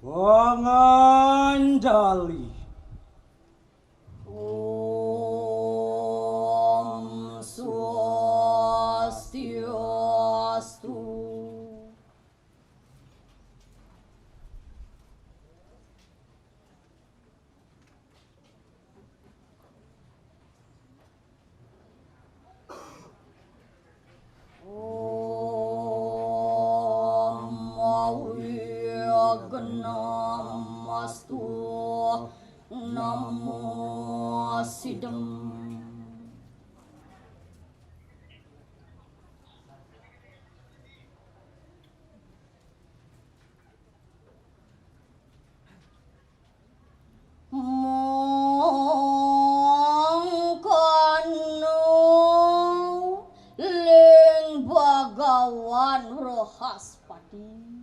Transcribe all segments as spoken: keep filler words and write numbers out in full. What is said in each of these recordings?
Pangandali. Om Swastiastu. Om Awighnamastu. Namo Siddham. Mangkana ling Bhagawan Wrahaspati.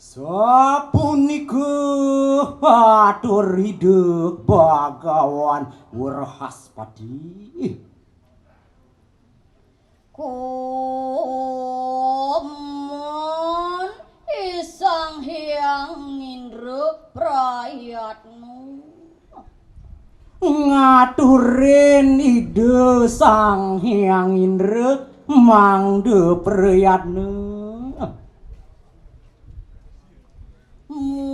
Sapunika atur Ida Bhagawan Wrahaspati. Kumun Sang Hyang Indra Prayatna. Ngaturin Ida Sang Hyang Indra mangda prayatna. Muang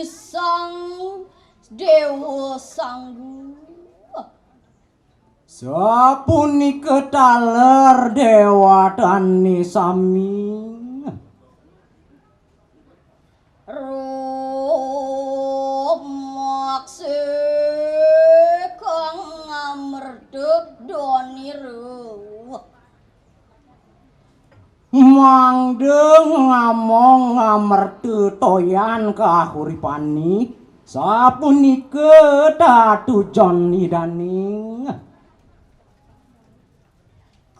Sang Dewa Sanggu. Sapunika taler dewatane sami. Rumaksa kang ngamerta donira. Mangda ngamong ngamerta toyan kahuripane, sapunika tatujon Idane.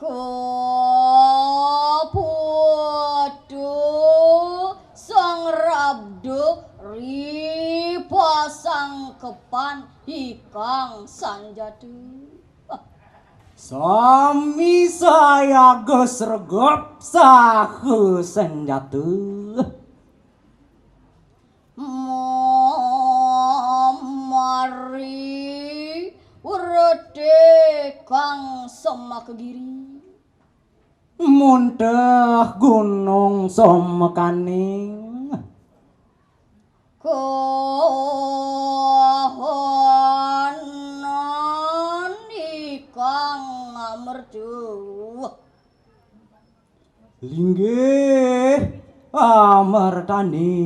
Kaputu sangrabda ripasangkepan ikang sanjata. Sami sayaga sregep saha senjata. Mamari wrete kang semakagiri. Muntah gunung somekaning. Kahanan ikang amerta. Linggih amertane.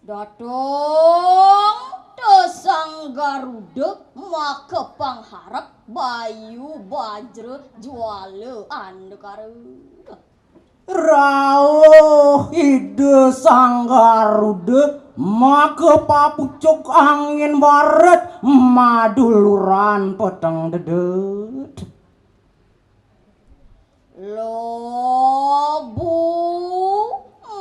Dateng tesang Garuda makepangharep bayu bajra juala andakara. Rauh Ida Sang Garuda maka papucuk angin baret maduluran peteng dedet. Lobu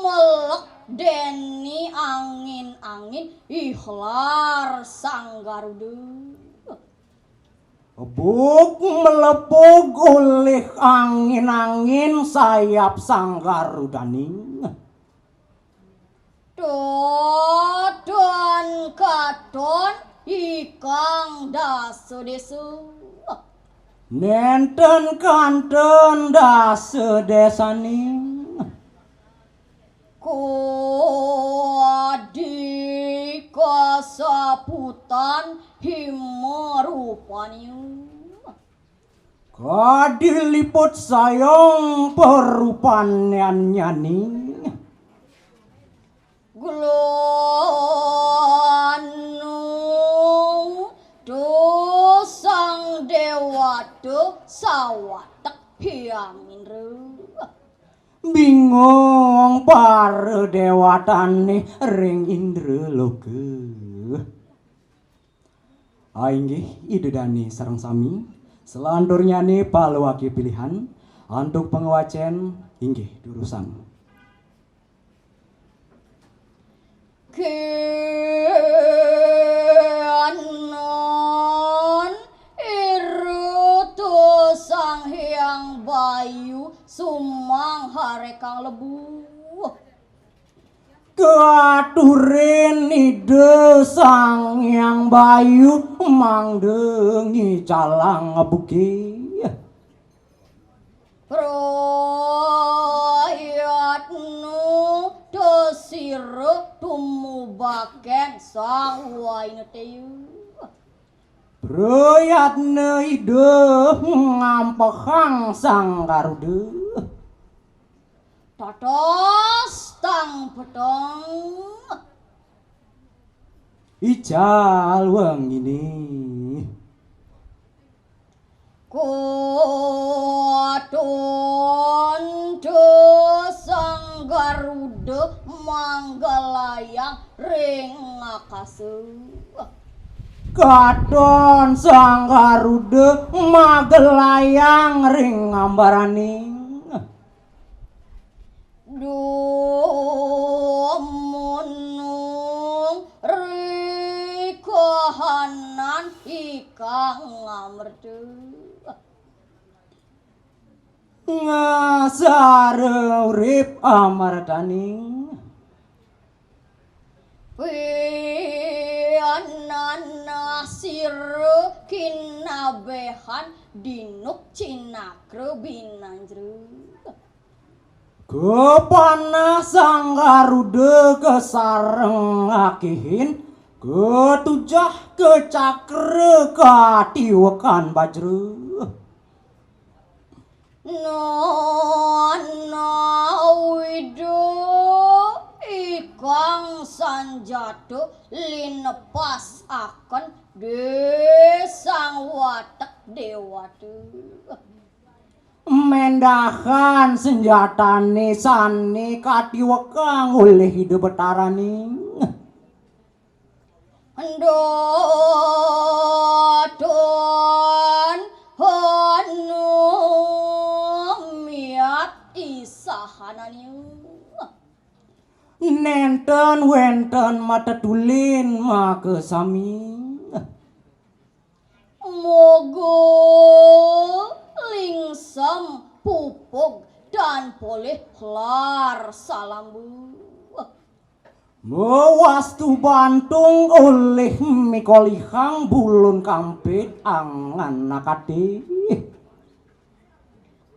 melek deni angin-angin ihlar Sang Garuda. Buk melepug ulih angin-angin sayap Sang Garudaning. Toton katon ikang dasa desa. Nenten kanten dasa desaning. Kadi kasaputan hima rupanya. Kadi liput sayong parupannyane. Glanu tu sang dewata sawatek Hyang Indra. Bingung para dewatane ring Indra loka. Ah, inggih, Ida Dane sareng sami. Selanturnyane paluake pilihan antuk pangwacen, inggih, durusang. Kenon irutu Sang Hyang Bayu Sum lebu. Katurin Ida Sang Hyang Bayu mangdengi calang buki. Prayatna desira tumubaken Sang Wainetya. Prayatna Ida ngampehang Sang Garuda. Tatas tang peteng. Ical wengine. Katon Sang Garuda manggelayang ring akasa. Katon Sang Garuda magelayang ring ambaraning. Dumunung ri kahanan ikang ngamerta. Ngasara urip amertaning. Pianana sira kinabehan dinuk cinakra binanjra. Kapanah Sang Garuda kasareng akihin, katujah kacakra katiwekan bajra. Nanawida ikang sanjata linepasaken di Sang Watek Dewata. Mendahan senjatane sane katiwekang olih Ida Betaraning. Ndoton hanu miat isahanani. Nenten wenten matetulin makasami. Moga lingsem pupug tan polih lar salamba. Mawastu bantung olih mikolihang bulun kampid angan nakatih.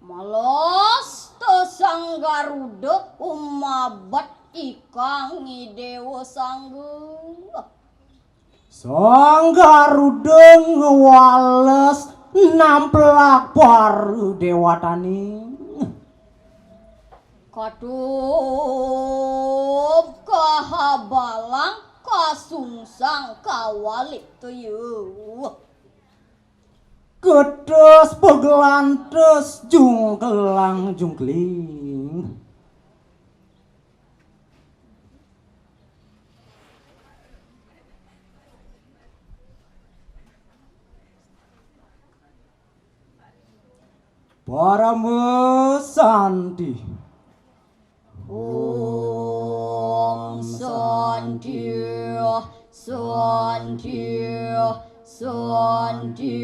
Malas ta Sang Garuda umabet ikang Idewa Sangga. Sang Garuda ngwales namplak para dewatane. Katub kahabalang kasungsang kawalik tuyu. Ketes peglantes jungkelang jungkling. Parama Santi. Om Santi, Santi, Santi.